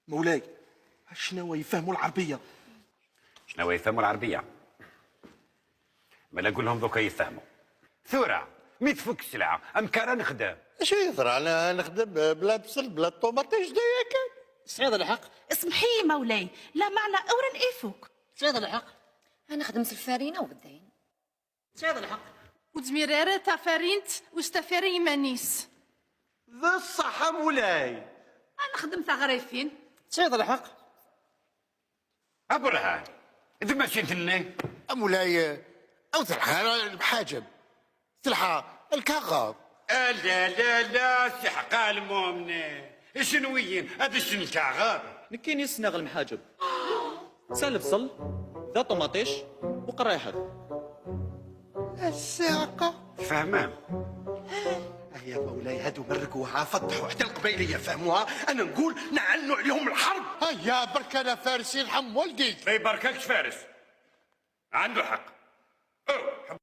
مولاي، شنو يفهموا العربيه؟ شنو يفهموا العربيه؟ ما نقول لهم دوكا يفهموا. ثورة مي تفك السلعة امكارا نخدم. اش يضرى؟ انا نخدم بلا بصل بلا طوماطيش دايا كان. سعيد الحق. اسمحي مولاي، لا معنى اورا ايفوك. سعيد الحق. انا خدمت الفارينه والدين. سعيد الحق. وتزميرارة تافارينت وستافاري مانيس. ذا الصحة مولاي. انا خدمت غريفين. سعيد الحق. ابرهان، اذا ماشي ثني. مولاي، او تلحى المحاجب، تلحى الكغاب. لا لا لا، سحق المؤمن، شنويين هذا؟ شنو الكعغاب؟ نكيني سناغ المحاجب، سال بصل ذا طوماطيش وقرايحات. الساقة. فهمان. يا مولاي، هادو مرقوها، فضحوا، حتى القبيليه فهموها. انا نقول نعلنوا عليهم الحرب. هيا برك، انا فارسي يرحم والديك. ما يبارككش فارس، عنده حق أو.